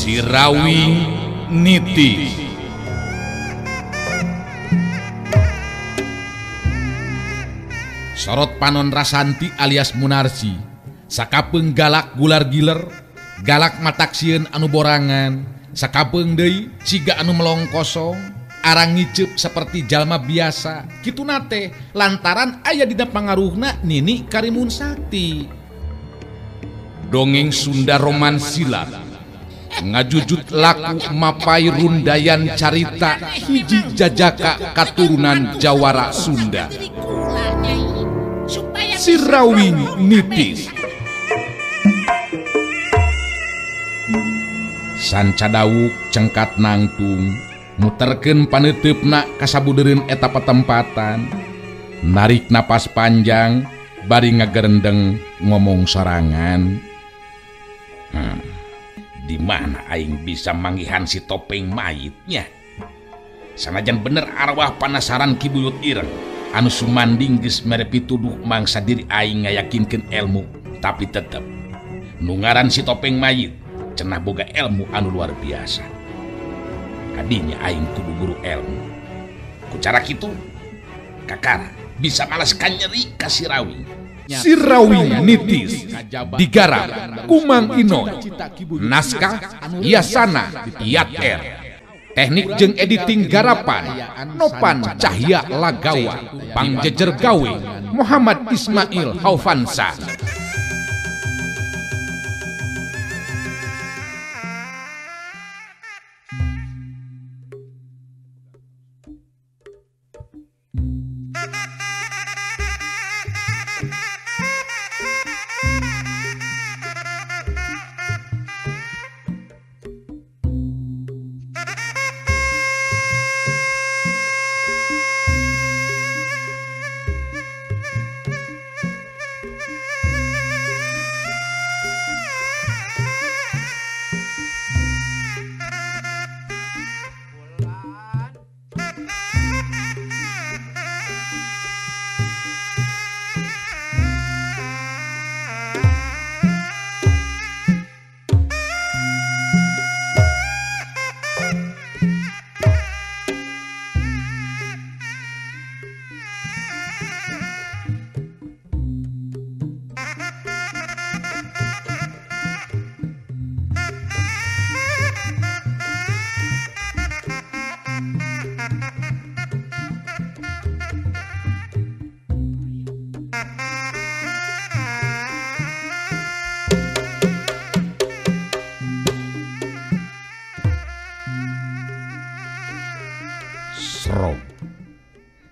Sirawing Niti. Sorot panon Rasanti alias Munarsi sakapeung galak gular giler, galak mataksieun anu borangan, sakapeung deui siga anu melong kosong, arang ngiceup seperti jalma biasa. Kituna teh lantaran aya dina pangaruhna Nini Karimun Sakti. Dongeng Sunda roman silat ngajujut laku mapai rundayan carita hiji jajaka katurunan Jawara Sunda. Sirawing Nitis. Sanca dawuk cengkat nangtung muterkeun paneuteup-na kasabudereun eta patempatan, narik napas panjang bari ngagerendeng ngomong sorangan. Di mana aing bisa manggihan si topeng mayitnya? Sanajan bener arwah panasaran Ki Buyut Ireng anu sumanding geus mere pituduh mangsa diri aing ngayakinkeun ilmu, tapi tetep nu ngaran si topeng mayit cenah boga ilmu anu luar biasa. Kadinya aing kudu guru ilmu. Ku cara kitu kakara bisa malas kanyeri ka Sirawing. Sirawing Nitis digarap Kumang Inoy, naskah Yasana Yat R, teknik jeung editing garapan Nopan Cahya Lagawa, pangjejer gawe Muhammad Ismail Haufansa.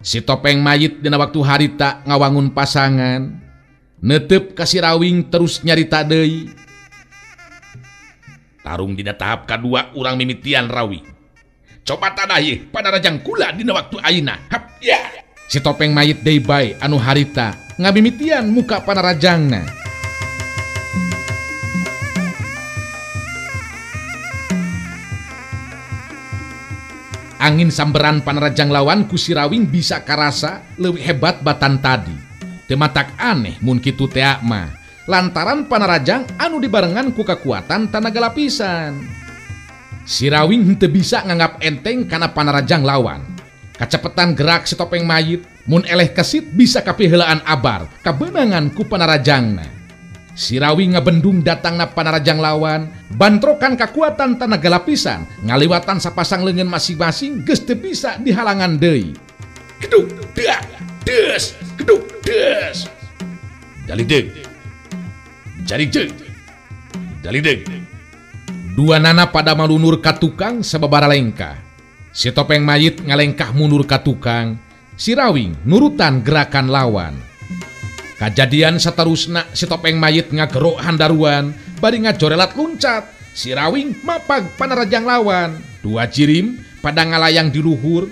Si topeng mayit dina waktu harita ngawangun pasangan, netep ka Sirawing terus nyarita deui. Tarung dina tahap kadua urang mimitian rawi. Coba tadah yeuh panarajang kula dina waktu ayeuna. Hap ya. Si topeng mayit deui bae anu harita ngamimitian muka panarajangna. Angin samberan panarajang lawan ku Sirawing bisa karasa leuwih hebat batan tadi. Teu matak aneh mun kitu teh mah, lantaran panarajang anu dibarengan ku kekuatan tanaga lapisan. Sirawing henteu bisa nganggap enteng kana panarajang lawan. Kacepetan gerak si topeng mayit mun eleh kesit bisa kapiheulaan abar kabeunangan ku panarajangna. Sirawing ngabendung datangna panarajang lawan, bantrokan kekuatan tanaga lapisan, ngaliwatan sapasang leungeun masing-masing geus teu bisa dihalangan deui. Geduk dak des, geduk des. Dalideug. Jarideug. Dalideug. Dua nana pada malunur ka tukang sababara lengkah. Si topeng mayit ngalengkah mundur ka tukang, Sirawing nurutan gerakan lawan. Kajadian saterusna si topeng mayit ngagerok handaruan bari ngajorelat luncat. Sirawing mapag panarajang lawan. Dua jirim pada ngalayang di luhur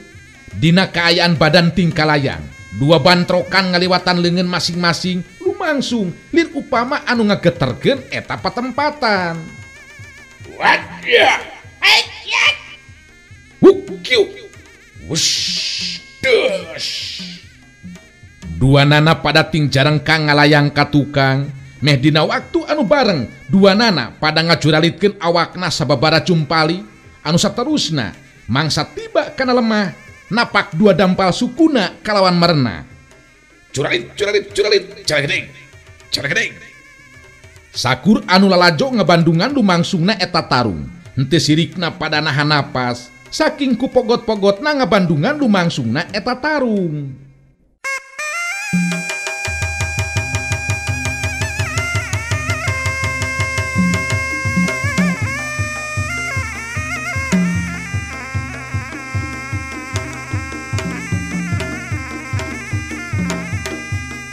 dina kaayaan badan tingkalayang. Dua bantrokan ngaliwatan leungeun masing-masing lumangsung lir upama anu ngageterkeun eta patempatan. Dua nana pada ting jarengkang ngalayang ka tukang, Meh dina waktu anu bareng dua nana pada ngajuralitkeun awakna sababara cumpali anu saterusna mangsa tiba kana lemah napak dua dampal sukuna kalawan marena. Curalit curalit curalit caregedeg caregedeg. Sakur anu lalajo ngabandungan lumangsungna eta tarung. Henteu sirikna pada nahan napas saking ku pogot-pogotna ngabandungan lumangsungna eta tarung.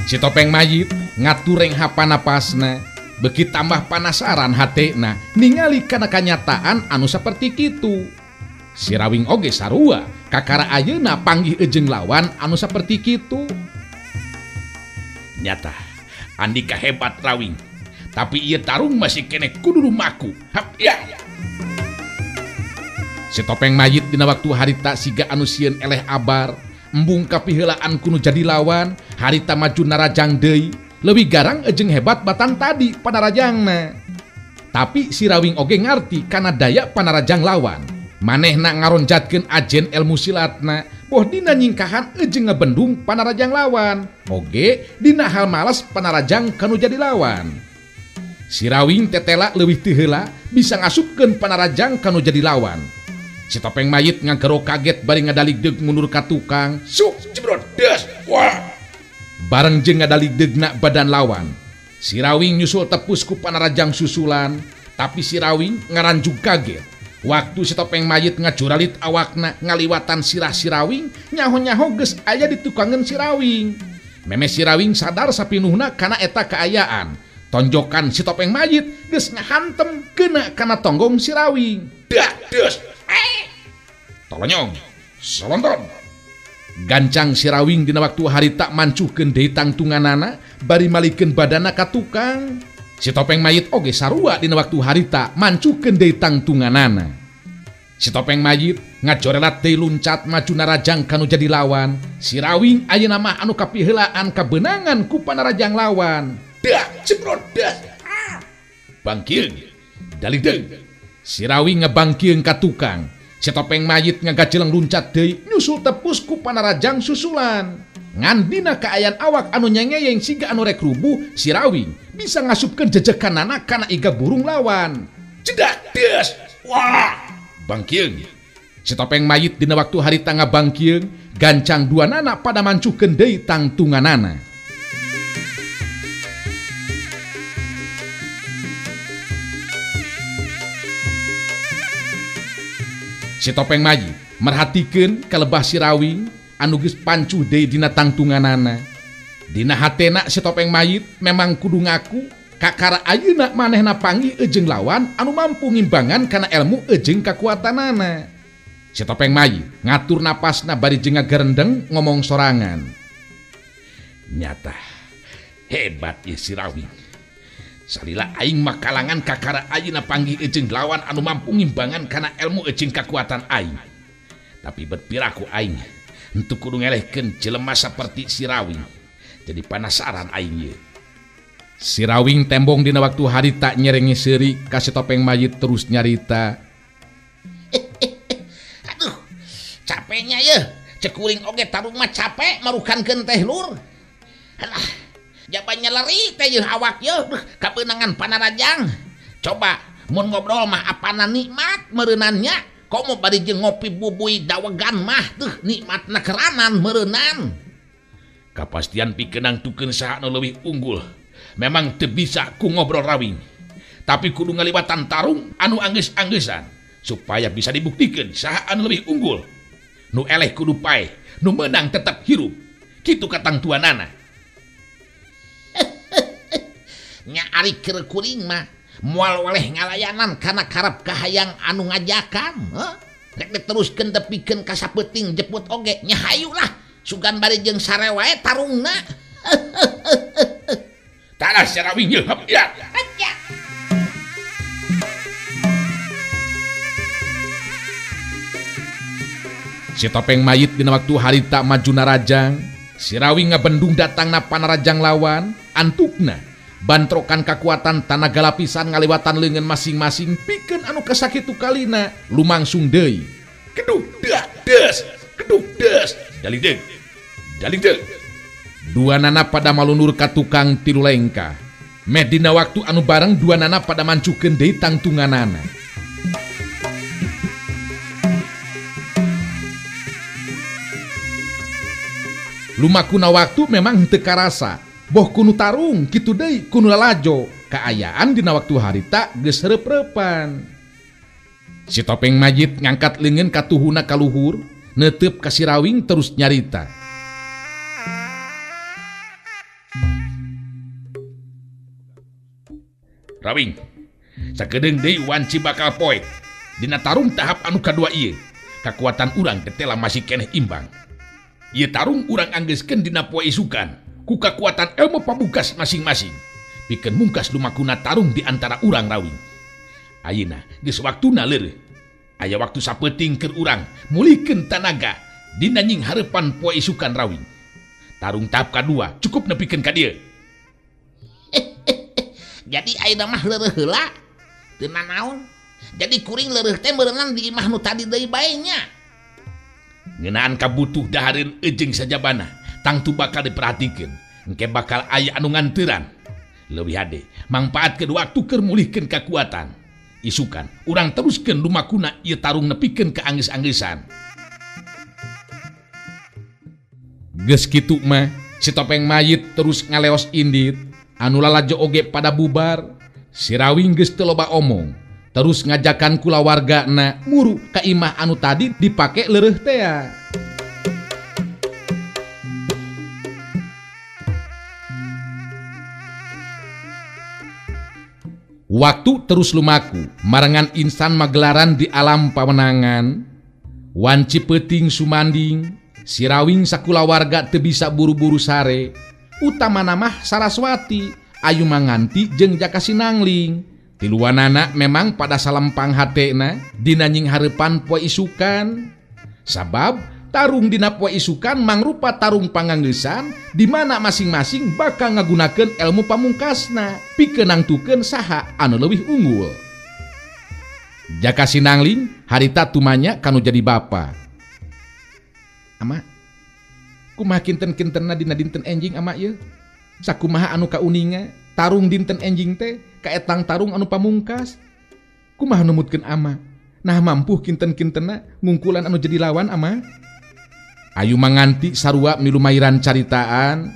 Si topeng mayit ngatureng hapa napasna, beki tambah panasaran hatena ningali kana kanyataan anu saperti kitu. Si Rawing oge sarua kakara ayeuna panggih ejeng lawan anu saperti kitu. Nyata andika hebat Rawing, tapi ieu tarung masih keneh kudu lumaku. Hap ya. Si topeng mayit dina waktu harita siga anu sieun eleh abar, embung kapiheulaan kuno jadi lawan, harita maju narajang deui, leuwih garang ejeng hebat batan tadi panarajangna. Tapi si Rawing oge ngarti kana daya panarajang lawan. Manehna ngaronjatkeun ajen ilmu silatna, boh dina nyingkahan ejeng ngebendung panarajang lawan, oge dina hal malas panarajang kanu jadi lawan. Si Rawing tetela leuwih teu heula bisa ngasupkeun panarajang kanu jadi lawan. Si topeng mayit ngagero kaget bari ngadaligdeug mundur ka tukang. Suk jebrot des wah. Bareng jeung ngadaligdeugna badan lawan. Si Rawing nyusul tepus ku panarajang susulan, tapi si Rawing ngaranjug kaget. Waktu si topeng mayit ngajuralit awakna ngaliwatan sirah si Rawing, nyaho-nyaho geus aya di tukangeun si Rawing. Meme si Rawing sadar sapinuhna kana eta kaayaan. Tonjokan si topeng mayit geus ngahantem kena kana tonggong si Rawing. Dak des. Tolonyong, solonton. Gancang si Rawing dina waktu harita mancuhkeun deui tangtunganana bari malikeun badana ka tukang. Si topeng mayit oge sarua dina waktu harita mancuhkeun deui tangtunganana. Si topeng mayit ngajorelat deui luncat maju narajang kanu jadi lawan. Si Rawing ayeuna mah anu kapiheulaan kabeunangan ku panarajang lawan. Dak cebrot das. Bangkieun, daligdeung. Si Rawing ngebangkieun ka tukang. Si topeng mayit ngagajeleng luncat deui nyusul tepus ku panarajang susulan. Ngan dina kaayaan awak anu nyengeyeng siga anu rek rubuh, si Rawing bisa ngasupkeun jejekanana kana iga burung lawan. Cedak des. Wah, bangkieun. Si topeng mayit dina waktu harita ngabangkieun, gancang dua nana pada mancuhkeun deui tangtunganana. Si topeng mayit merhatikeun kalebah si Rawing anu geus pancuh deui dina tangtunganana. Dina hatena si topeng mayit memang kudu ngaku kakara ayeuna manehna panggih ejeng lawan anu mampu ngimbangan kana ilmu ejeng kakuatanana. Si topeng mayit ngatur napasna bari jeung ngagerendeng ngomong sorangan. Nyata hebat ieu si Rawing. Salila aing mah kalangan kakara ayeuna panggih ejeng lawan anu mampu ngimbangan kana ilmu ejeng kakuatan aing. Tapi bet piraku aing henteu kudu ngelehkeun jelema saperti si Rawing. Jadi panasaran aing ieu. Si Rawing tembong dina waktu harita nyerengi seuri ka si topeng mayit terus nyarita. Aduh, capeknya ye. Cek kuring oge tarung mah capek marukankeun teh lur. Alah, jaban nyeleri teh yeuh awak yeuh kabeunangan panarajang. Coba mun ngobrol mah apana nikmat meureunannya. Komo bari jeung ngopi bubui dawegan mah tuh nikmatna keranan meureunnan. Kapastian pikeun nangtukeun saha nu leuwih unggul. Memang teu bisa ku ngobrol Rawing. Tapi kudu ngaliwatan tarung anu anggeus-anggeusan supaya bisa dibuktikeun saha anu leuwih unggul. Nu eleh kudu paeh, nu meunang tetep hirup. Kitu katangtuanana. Nya ari keur kuring mah moal weleh ngalayanan kana karep kahayang anu ngajakan, heuh. Rek diteruskeun tepikeun ka sapeuting jeput oge nya hayu lah. Sugan bari jeung sare wae tarungna. Talah si Rawing yeuh hap ya. Si topeng mayit dina waktu harita maju narajang, si Rawing ngabendung datangna panarajang lawan, antukna Bantrokan kakuatan tanaga lapisan ngaliwatan leungeun masing-masing pikeun anu kasakitu kalina lumangsung deui. Keduk dak des, keduk des, daligdeug. Daligdeug. Dua nana pada malunur ka tukang tilu lengkah. Meh dina waktu anu bareng dua nana pada mancukeun deui tangtunganana. Lumakuna waktu memang henteu karasa. Boh kunu tarung kitu deui kunu lalajo. Kaayaan dina waktu harita geus reup-reupan. Si topeng mayit ngangkat leungeun ka tuhuna ka luhur, neuteup ka si Rawing terus nyarita. Rawing, sakedeung deui wanci bakal poek. Dina tarung tahap anu kadua ieu, kakuatan urang tetela masih keneh imbang. Ieu tarung urang anggeuskeun dina poe isukan ku kakuatan ilmu pamungkas masing-masing. Pikeun mungkas lumakuna tarung di antara urang Rawing. Ayeuna geus waktuna leureuh. Aya waktu sapeuting keur urang mulihkeun tanaga dina nying hareupan poe isukan Rawing. Tarung tahap kadua cukup nepikeun ka dieu. Jadi ayeuna mah leureuh heula teu nanaon. Jadi kuring leureuh teh meureunnan di imah nu tadi deui bae nya. Ngeunaan kabutuh dahareun ejeung sajabana tangtu bakal diperhatikeun. Engke bakal aya anu nganteuran. Leuwih hade mangpaatkeun waktu keur mulihkeun kakuatan. Isukan urang teruskeun lumakuna ieu tarung nepikeun ka anggeus-anggeusan. Geus kitu mah si topeng mayit terus ngaleos indit. Anu lalajo oge pada bubar. Si Rawing geus teu loba omong, terus ngajakan kulawargana muru ka imah anu tadi dipake leureuh tea. Waktu terus lumaku marengan insan magelaran di alam pamenangan. Wanci peuting sumanding, si Rawing sakulawarga teu bisa buru-buru sare. Utamana mah Saraswati, Ayu Manganti jeung Jaka Sinangling. Tiluanana memang pada salempang hatena dina nying hareupan poe isukan. Sabab tarung dina poe isukan mangrupa tarung panganggeusan di mana masing-masing bakal ngagunakeun ilmu pamungkasna pikeun nangtukeun saha anu leuwih unggul. Jaka Sinangling harita tumanya kanu jadi bapa. Ama, kumaha kinten-kintenna dina dinten enjing ama ieu? Sakumaha anu kauninga tarung dinten enjing teh kaetang tarung anu pamungkas. Kumaha numutkeun ama? Nah mampuh kinten-kintenna ngungkulan anu jadi lawan ama? Ayu Manganti sarua milumairan caritaan.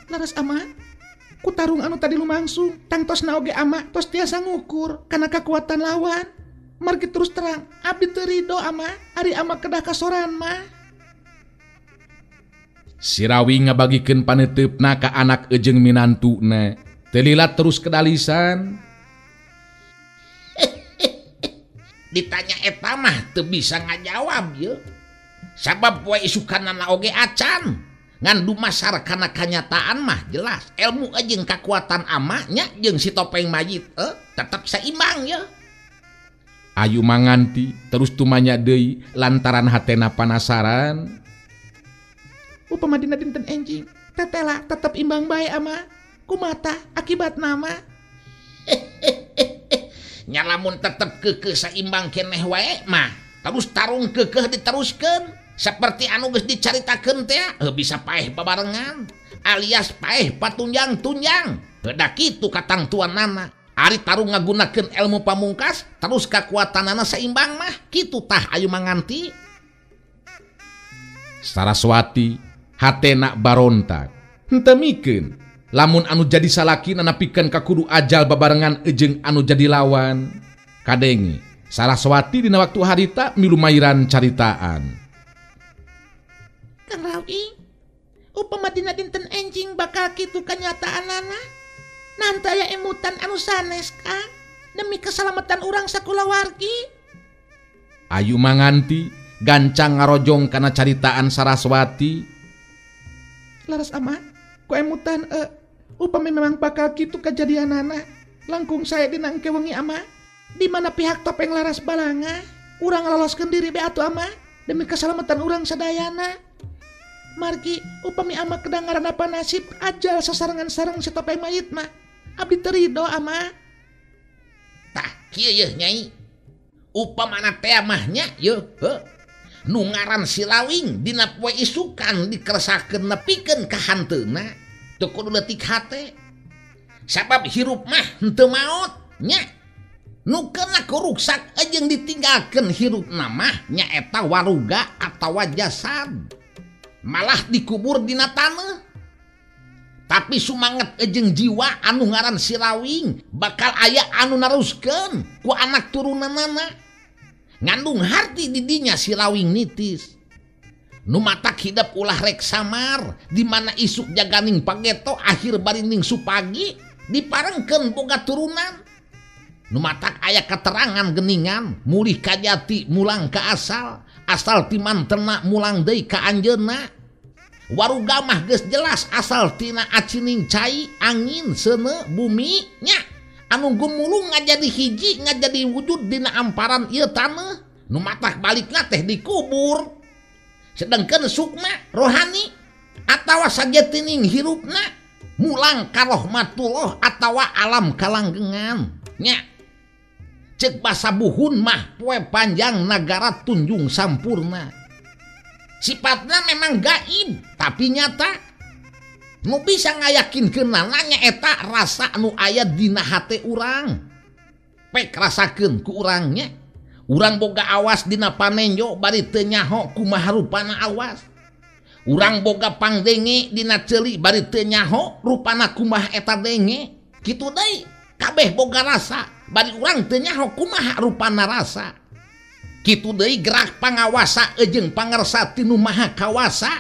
Laras ama, ku tarung anu tadi lumangsung tangtosna oge ama tos tiasa ngukur kana kakuatan lawan. Margi terus terang abdi teu rido ama, ari ama kedah kasoran mah. Si Rawing ngabagikeun paneuteup-na ka anak ejeung minantuna. Teu lila terus kedalisan. Ditanya eta mah teu bisa ngajawab ye. Sabab poe isukanana oge acan. Ngan dumasar kana kanyataan mah jelas ilmu jeung kakuatan ama nya jeung si topeng mayit tetep seimbang ye. Ayu Manganti terus tumanya deui lantaran hatena panasaran. Upama dina dinten enjing tetela tetep imbang bae ama kumata akibat nama. Nya lamun tetep keukeuh saimbang keneh wae mah terus tarung keukeuh diteruskeun seperti anu geus dicaritakeun teh bisa paeh babarengan alias paeh patunjang-tunjang. Heuda kitu katangtuanana. Ari tarung ngagunakeun ilmu pamungkas terus kakuatanana saimbang mah kitu tah Ayu Manganti. Saraswati hatena barontak. Henteu mikeun lamun anu jadi salakina napikeun ka kudu ajal babarengan ejeung anu jadi lawan. Kadenge Saraswati dina waktu harita milumairan caritaan. Kang Rawing, upama dina dinten enjing bakal kitu kanyataanana. Nanti aya emutan anu sanes Kang demi keselamatan urang sakulawargi. Ayu Manganti gancang ngarojong kana caritaan Saraswati. Laras ama, ku emutan upami memang bakal kitu kajadianana. Langkung saya dina engke wengi ama. Di mana pihak topeng Laras Balanga, urang ngaloloskeun diri be atuh ama demi keselamatan urang sadayana. Margi upami ama kedengaran apa nasib ajal sasarengan sareng si topeng mayit mah. Abdi teu rido ama. Tah kieu yeuh Nyai. Upamana teh mah nya yeuh heuh. Nu ngaran Sirawing dina poe isukan dikeresakeun nepikeun ka hanteuna teu kudu leutik hate. Sabab hirup mah henteu maot nya. Nu keuna kuruksak jeung ditinggalkeun hirupna mah nyaeta waruga atawa jasad. Malah dikubur dina taneuh. Tapi sumanget jeung jiwa anu ngaran Sirawing bakal aya anu naruskeun ku anak turunanana. Ngandung harti di dinya Sirawing nitis. Nu matak hidep ulah rek samar di mana isuk jaganing pageto akhir barining supagi diparengkeun boga turunan. Nu matak aya keterangan geningan mulih ka jati mulang ka asal, asal ti mantena mulang deui ka anjeunna. Waruga mah geus jelas asal tina acining cai, angin, seuneu, bumi nya. Anu gumulung ngajadi hiji ngajadi wujud dina amparan ieu taneuh. Nu matak balikna teh dikubur. Sedangkeun sukma rohani atawa sajatining hirupna mulang ka rahmatullah atawa alam kalanggengan nya. Cek basa buhun mah poe panjang nagara tunjung sampurna. Sifatna memang gaib tapi nyata. Nu bisa ngayakinkeun nanya eta rasa nu aya dina hate urang. Pek rasakeun ku urang nya. Urang boga awas dina panenjo bari teu nyaho kumaha rupana awas. Urang boga pangdenge dina ceuli bari teu nyaho rupana kumaha eta denge. Kitu deui kabeh boga rasa bari urang teu nyaho kumaha rupana rasa. Kitu deui gerak pangawasa jeung pangersa ti nu maha kawasa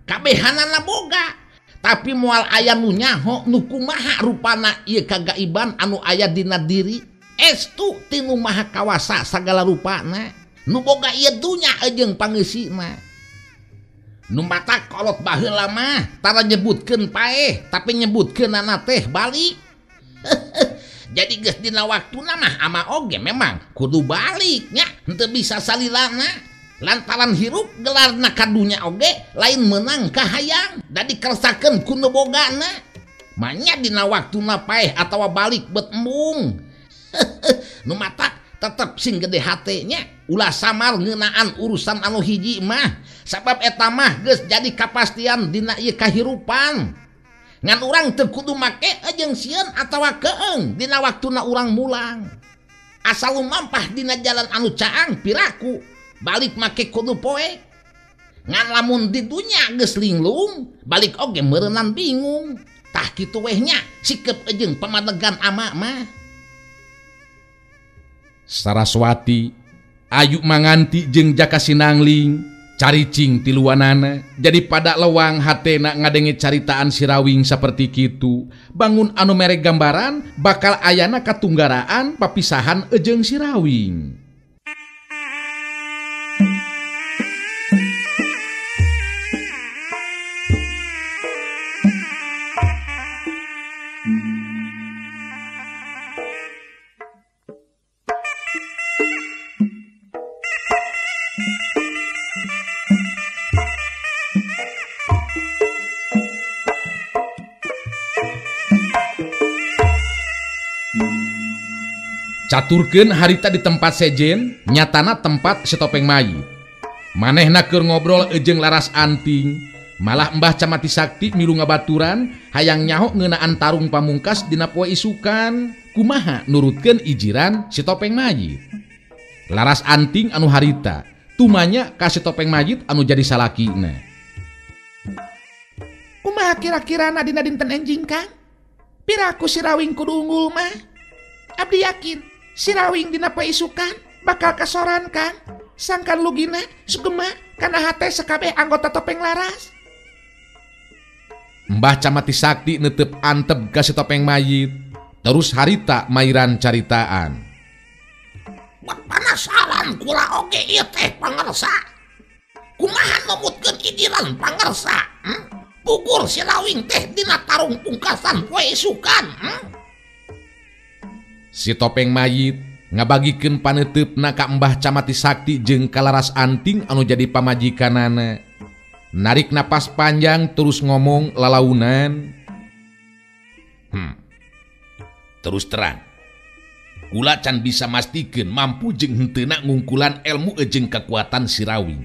kabehanana boga tapi moal aya nu nyaho nu kumaha rupana ieu kagaiban anu aya dina diri estu ti nu maha kawasa sagala rupana nu boga ieu dunya jeung pangeusina. Nu matak kolot baheula mah tara nyebutkeun paeh tapi nyebutkeunana teh balik. Jadi geus dina waktuna mah ama oge memang kudu balik nya, henteu bisa salilana lantaran hirup gelarna ka dunya oge lain meunang kahayang da dikersakeun ku nu bogana. Manya dina waktuna paeh atawa balik bet embung. Nu matak tetep sing gede hate nya, ulah samar ngeunaan urusan anu hiji mah sabab eta mah geus jadi kapastian dina ieu kahirupan. Ngan urang teu kudu make jeung sieun atawa keeng dina waktuna urang mulang. Asal lumampah dina jalan anu caang piraku balik make kudu poe. Ngan lamun di dunya geus linglung balik oge meureunnan bingung. Tah kitu weh nya sikep jeung pamadegan ama mah. Saraswati ayu manganti jeung Jaka Sinangling caricing tiluanana jadi pada lewang hatena ngadenge caritaan Sirawing saperti kitu bangun anu mere gambaran bakal ayana katunggaraan papisahan ejeng Sirawing. Caturkeun harita di tempat sejen, nyatana tempat si topeng mayit. Manehna keur ngobrol ejeng Laras Anting, malah Mbah Camati Sakti milu ngabaturan hayang nyaho ngeunaan tarung pamungkas dina poe isukan, kumaha nurutkeun ijiran si topeng mayit. Laras Anting anu harita, tumanya ka si topeng mayit anu jadi salakina. Kumaha kira-kirana dina dinten enjing Kang? Piraku Sirawing kudu unggul mah? Abdi yakin Sirawing dina poe isukan bakal kasoran Kang. Sangkan lugina sugema kana hate sakabeh anggota topeng laras. Mbah Camati Sakti netep antep ka si topeng mayit. Terus harita mairan caritaan. Buat panasaran kula oge ieu teh pangersa. Kumaha numutkeun ijiran pangersa? Pugur Sirawing teh dina tarung pungkasan poe isukan. Si topeng mayit ngabagikeun paneuteup ka Mbah Camati Sakti jeung ka Laras Anting anu jadi pamajikanana. Narik napas panjang terus ngomong lalaunan. Terus terang kula can bisa mastikeun mampu jeung henteuna ngungkulan ilmu jeung kekuatan si Rawing.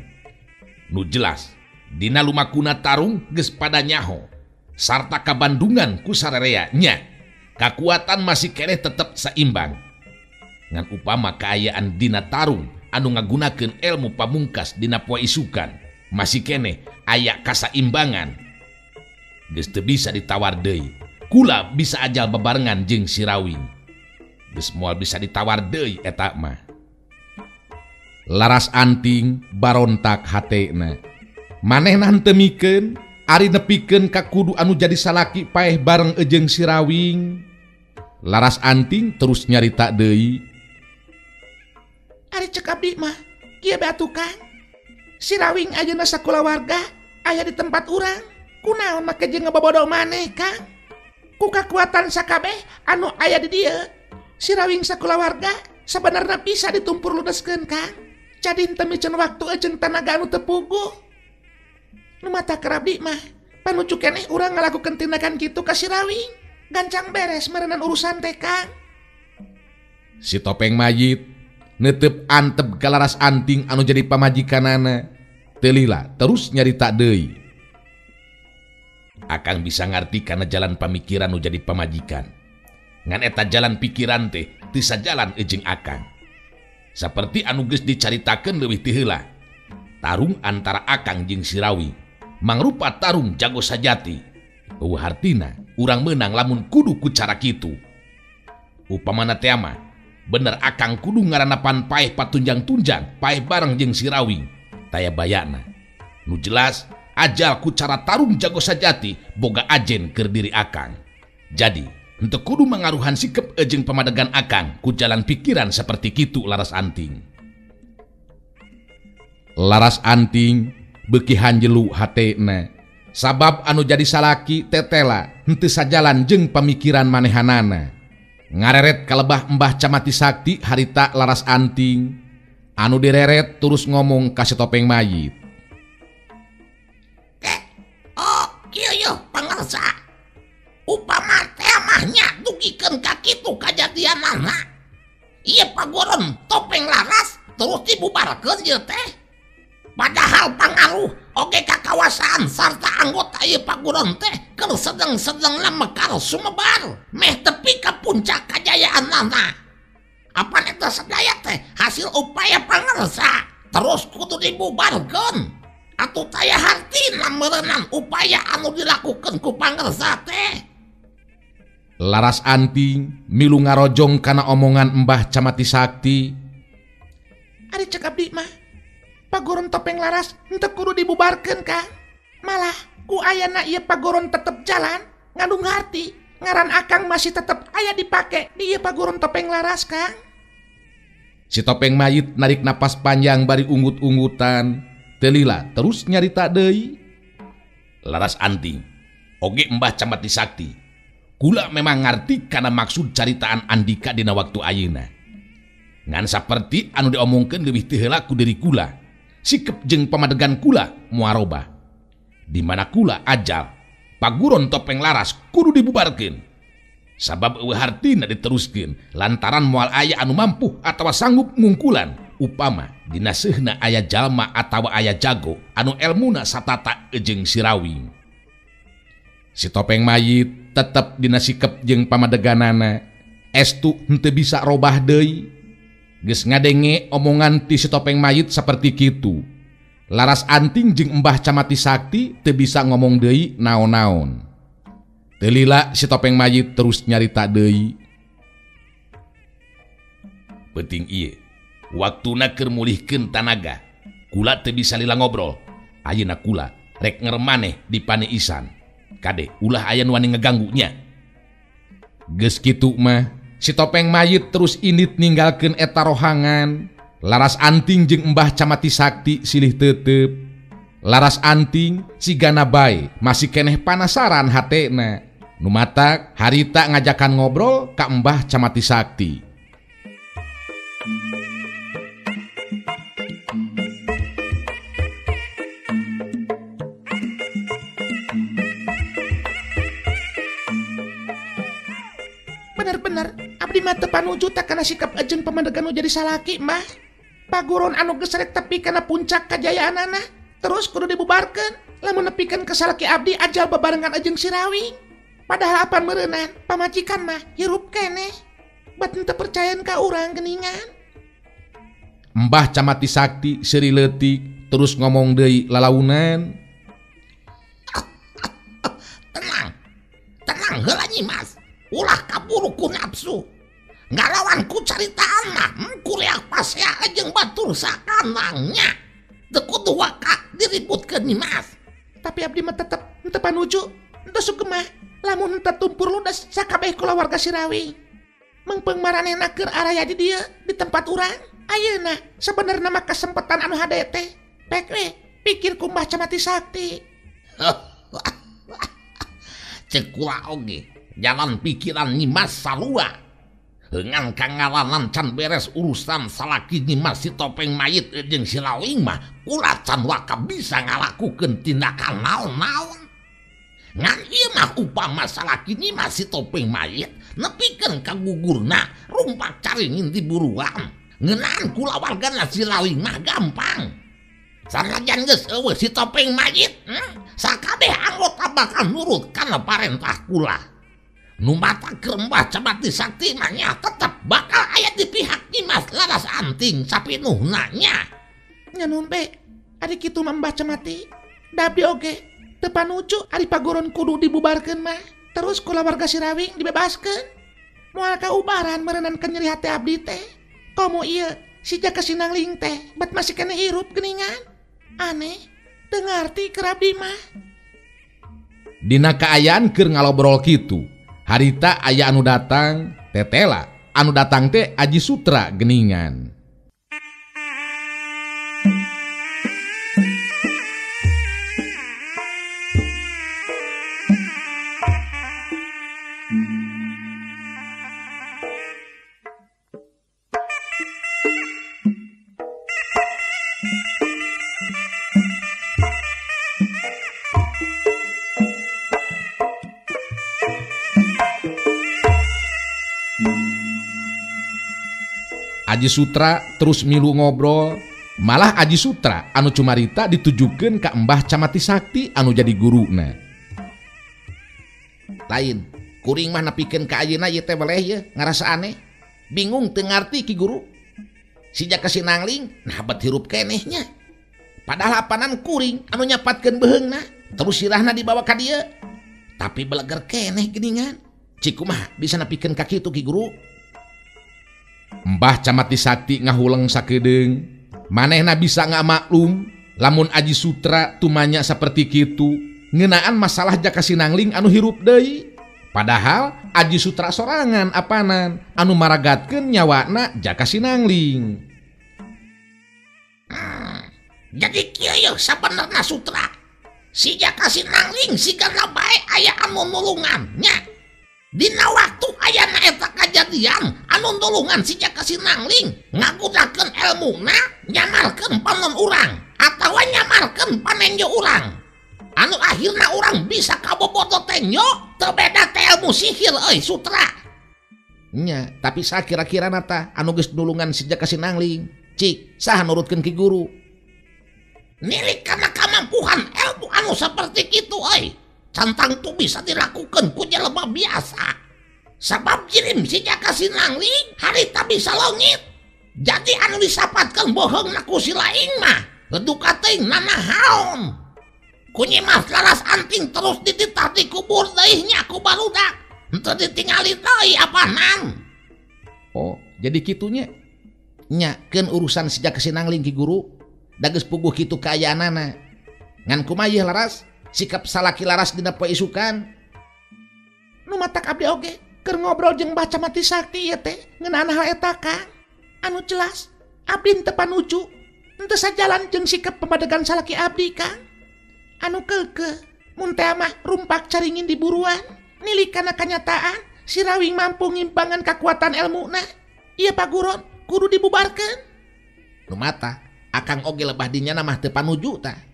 Nu jelas dina lumakuna tarung geus pada nyaho sarta kabandungan ku sarerea nya kakuatan masih keneh tetep saimbang. Ngan upama kaayaan dina tarung anu ngagunakeun ilmu pamungkas dina poe isukan masih keneh aya kasaimbangan. Geus teu bisa ditawar deui. Kula bisa ajal bebarengan jeung si Rawing. Geus moal bisa ditawar deui eta mah. Laras Anting barontak hatena. Manehna henteu mikeun ari nepikeun ka kudu anu jadi salaki paeh bareng jeung si Rawing. Laras Anting terus nyarita deui. Ari cek abdi mah kieu bae atuh Kang. Si Rawing ayeuna sakulawarga aya di tempat urang. Kunaon make jeung ngabobodo maneh Kang? Ku kakuatan sakabeh anu aya di dieu. Si Rawing sakulawarga sabenerna bisa ditumpur ludeskeun Kang. Jadi henteu miceun waktu jeung tanaga anu teu puguh. Nu mata keur abdi mah panuju keneh urang ngalakukeun tindakan kitu ka si Rawing. Gancang beres meureunan urusan teh Kang. Si topeng mayit netep antep ka Laras Anting anu jadi pamajikanana. Teu lila terus nyarita deui. Akang bisa ngarti karena jalan pamikiran nu jadi pamajikan. Ngan eta jalan pikiran teh teu sajalan jeung akang. Saperti anu geus dicaritakeun leuwih ti heula. Tarung antara akang jeung si Rawing mangrupa tarung jago sajati. Eueuh hartina urang meunang lamun kudu ku cara kitu. Upamana teh mah bener akang kudu ngaranapan paeh patunjang-tunjang paeh bareng jeung si Rawing. Taya bayana. Nu jelas ajal ku cara tarung jago sajati boga ajen keur diri akang. Jadi henteu kudu mangaruhan sikep jeung pamadegan akang ku jalan pikiran seperti kitu Laras Anting. Laras Anting beuki hanjelu hatena. Sabab anu jadi salaki tetela henteu sajalan jeung pamikiran manehanana. Ngareret kalebah Mbah Camati Sakti harita Laras Anting. Anu direret terus ngomong ka si topeng mayit. Oh, kieu yeuh pangarsa. Upama teh mah nya dugikeun ka kitu kajadianana. Ieu pagoron topeng laras terus dibubarkeun ieu teh. Padahal pangaruh oge kakawasaan sarta anggota ieu paguron teh keur sedeng-sedengna mekar sumebar meh tepi ka puncak kajayaanana. Apan eta sadaya teh hasil upaya pangarsa terus kudu dibubarkeun. Atuh taya hartina meureunan upaya anu dilakukeun ku pangarsa teh. Laras Anting milu ngarojong kana omongan Mbah Camati Sakti. Ari cek abdi mah pagoron topeng laras henteu kudu dibubarkeun Kang. Malah ku ayana ieu pagoron tetep jalan ngandung harti. Ngaran akang masih tetep aya dipake di ieu pagoron topeng laras Kang. Si topeng mayit narik napas panjang bari unggut-unggutan. Teu lila terus nyarita deui. Laras Anting oge Mbah Camati Sakti kula memang ngarti kana maksud caritaan Andika dina waktu ayeuna. Ngan saperti anu diomongkeun leuwih ti heula ku diri kula. Sikep jeung pamadegan kula moal robah. Di mana kula ajal paguron topeng laras kudu dibubarkeun. Sabab eueuh hartina diteruskeun lantaran moal aya anu mampu atawa sanggup ngungkulan upama dina seuhna aya jalma atawa aya jago anu elmuna satata jeung si Rawing. Si topeng mayit tetep dina sikep jeung pamadeganana. Estu henteu bisa robah deui. Geus ngadenge omongan ti si topeng mayit saperti kitu. Laras Anting jeung Mbah Camati Sakti teu bisa ngomong deui naon-naon. Teu lila si topeng mayit terus nyarita deui. Penting ieu, waktuna keur mulihkeun tanaga. Kula teu bisa lila ngobrol. Ayeuna kula rek ngermaneh di paniisan. Kade ulah aya nu wani ngeganggunya. Geus kitu mah si topeng mayit terus indit ninggalkeun eta rohangan. Laras Anting jeung Mbah Camati Sakti silih tetep. Laras Anting sigana bae masih keneh panasaran hatena. Nu matak harita ngajakan ngobrol ka Mbah Camati Sakti. Abdi mah teu panuju tak kana sikap jeung pamandegan nu jadi salaki mah. Paguron anu geus rek tepi kana puncak kajayaanana terus kudu dibubarkeun. Lamun nepikeun ka salaki abdi ajal babarengan jeung si Rawing. Padahal apan meureunnan pamajikan mah hirup keneh. Bat teu percayaan ka urang geuningan. Mbah Camati Sakti seuri leutik terus ngomong deui lalaunan. Tenang. Tenang heula Nyi Mas. Ulah kaburu ku nafsu. Ngalawan ku caritaan mah kuliah pasea jeung batur sakanangnya. Teu kudu waka diributkeun Nyi Mas. Tapi abdi mah tetep henteu panuju, henteu sugemah lamun henteu tumpur ludes sakabeh kulawarga si Rawing. Mengpeung maranehna keur araya di dieu di tempat urang. Ayeuna sabenerna mah kesempatan anu hade teh. Pek we pikir ku Mbah Camati Sakti. Ceuk kula oge jalan pikiran Nyi Mas sarua. Ngan kangalanan can beres urusan salaki Nyi Mas si topeng mayit jeung si Rawing mah kula can waka bisa ngalakukeun tindakan naon-naon. Ngan ieu mah upama salaki Nyi Mas si topeng mayit nepikeun ka gugurna rumpak caringin di buruan. Ngeunaan kula wargana si Rawing mah gampang. Sanajan geus eueuh si topeng mayit, sakabeh anggota bakal nurut kana parentah kula. Nu mata keur Mbah Camati Sakti mah nya tetep bakal aya di pihak Nyi Mas Laras Anting sapinuhna nya. Nya nuhun be, ari kitu mah Mbah Camati. Da abdi oge teu panuju ari paguron kudu dibubarkeun mah. Terus kulawarga si Rawing dibebaskeun. Moal kaubaran meureunan ka nyeri hate abdi teh. Komo ieu si Jaka Sinangling teh bet masih keneh hirup geuningan. Aneh, teu ngarti keur abdi mah. Dina kaayaan keur ngalobrol kitu, harita aya anu datang, tetela anu datang teh Aji Sutra geningan. Aji Sutra terus milu ngobrol, malah Aji Sutra anu cumarita ditujukeun ka Mbah Camati Sakti anu jadi guruna. Lain, kuring mah nepikeun ka ayeuna ieu teh weleh ieu ngarasa aneh. Bingung teu ngarti ki guru. Si Jaka Sinangling nah bet hirup keneh nya. Padahal apanan kuring anu nyapatkeun beuheungna, terus sirahna dibawa ka dieu. Tapi beleger keneh geuningan. Cik kumaha bisa nepikeun ka kitu ki guru? Mbah Camati Sakti ngahuleng sakedeung, manehna bisa ngamaklum lamun Aji Sutra tumanya saperti kitu ngeunaan masalah Jaka Sinangling anu hirup deui. Padahal Aji Sutra sorangan apanan anu maragatkeun nyawana Jaka Sinangling. Jadi kieu yeuh sabenerna Sutra. Si Jaka Sinangling sigana bae aya anu nulungan nya. Dina waktu ayana eta kajadian anu nulungan si Jaka Sinangling ngagunakeun elmuna nyamarkeun panon urang atawa nyamarkeun panenjo urang. Anu akhirna urang bisa kabobodo tenjo teu beda teh ilmu sihir euy Sutra. Nya, tapi sakira-kira nata anu geus nulungan si Jaka Sinangling, cik saha nurutkeun ki guru? Nilik kana kamampuhan ilmu anu saperti kitu euy. Cantang tuh bisa dilakukan ku jelema biasa. Sabab jirim si Jaka Sinangling harita bisa longit. Jadi anu disapatkeun boheungna ku si laing mah duka teuing nanahaon. Ku Nyi Mas Laras Anting terus dititah dikubur deui nya ku barudak. Henteu ditingali deui apanan. Oh, jadi kitunya. Nya keun urusan si Jaka Sinangling ki guru. Da geus puguh kitu kaayaanana. Ngan kumaha ieu Laras? Sikap salaki Laras dina poe isukan. Nu matak abdi oge keur ngobrol jeung Mbah Camati Sakti ieu teh ngeunaan hal eta Kang. Anu jelas abdi teu panuju henteu sajalan jeung sikap pamadegan salaki abdi Kang. Anu keukeuh mun teh mah rumpak caringin di buruan nilik kana kanyataan si Rawing mampu ngimbangan kakuatan elmuna. Ieu paguron kudu dibubarkeun. Nu mata akang oge lebah dinya mah teu panuju tah.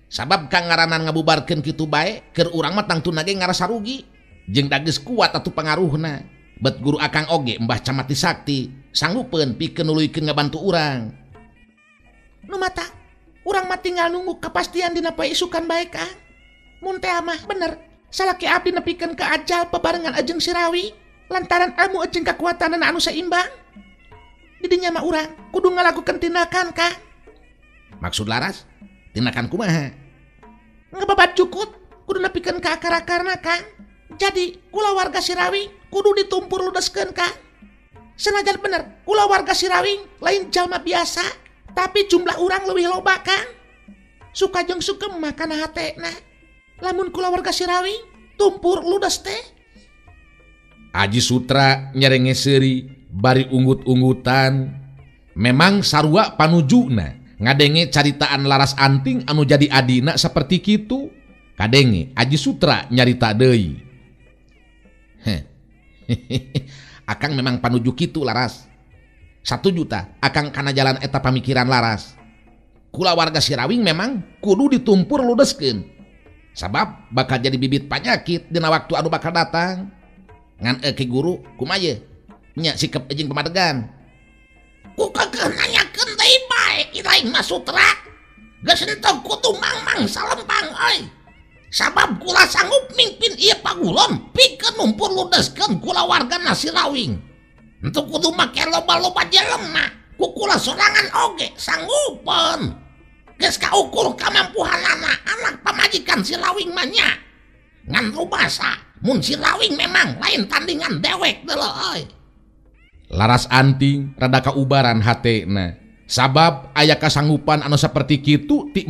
Sabab kang ngaranan ngabubarkeun kitu bae keur urang mah tangtuna ge ngarasa rugi. Jeung da geus kuat atuh pangaruhna. Bet guru akang oge Mbah Camati Sakti sanggupeun pikeun nuluykeun ngabantu urang. Nu mata urang mah tinggal nunggu kepastian dina poe isukan bae Kang. Mun teh mah bener salaki abdi nepikeun ka ajal bebarengan jeung si Rawi lantaran ilmu jeung kekuatanana anu seimbang. Didinya mah urang kudu ngalakukeun tindakan Kang. Maksud Laras tindakan kumaha? Ngebabat cukut kudu nepikeun ka akar-akarna Kang. Jadi kulawarga si Rawi kudu ditumpur ludeskeun Kang. Senajan bener kulawarga si Rawi lain jalma biasa, tapi jumlah urang leuwih loba Kang. Suka jeung sugem mah kana hatena. Lamun kulawarga si Rawi tumpur ludes teh. Aji Sutra nyerenge seuri bari unggut-unggutan. Memang sarua panujuna ngadenge caritaan Laras Anting anu jadi adina seperti kitu. Kadenge Aji Sutra nyarita deui. Akang memang panuju kitu Laras. 1 juta akang kana jalan eta pamikiran Laras. Kulawarga si Rawing memang kudu ditumpur ludeskeun. Sabab bakal jadi bibit panyakit dina waktu anu bakal datang. Ngan ki guru kumaha ye? Nya sikep jeung pamadegan. Ku kekeuh nanyakeun deui bae iraing mah Sutra. Geus henteu kudu mangmang salempang euy. Sabab kula sanggup mimpin ieu paguron pikeun numpur ludeskeun kulawargana si Rawing. Henteu kudu make loba-loba jelema, ku kula sorangan oge sanggupeun. Geus kaukur kamampuhanana anak pamajikan si Rawing mah nya. Ngan rubasa mun si Rawing memang lain tandingan dewek deuleu euy. Laras Anting rada kaubaran hatena. Sabab aya kasanggupan anu saperti kitu ti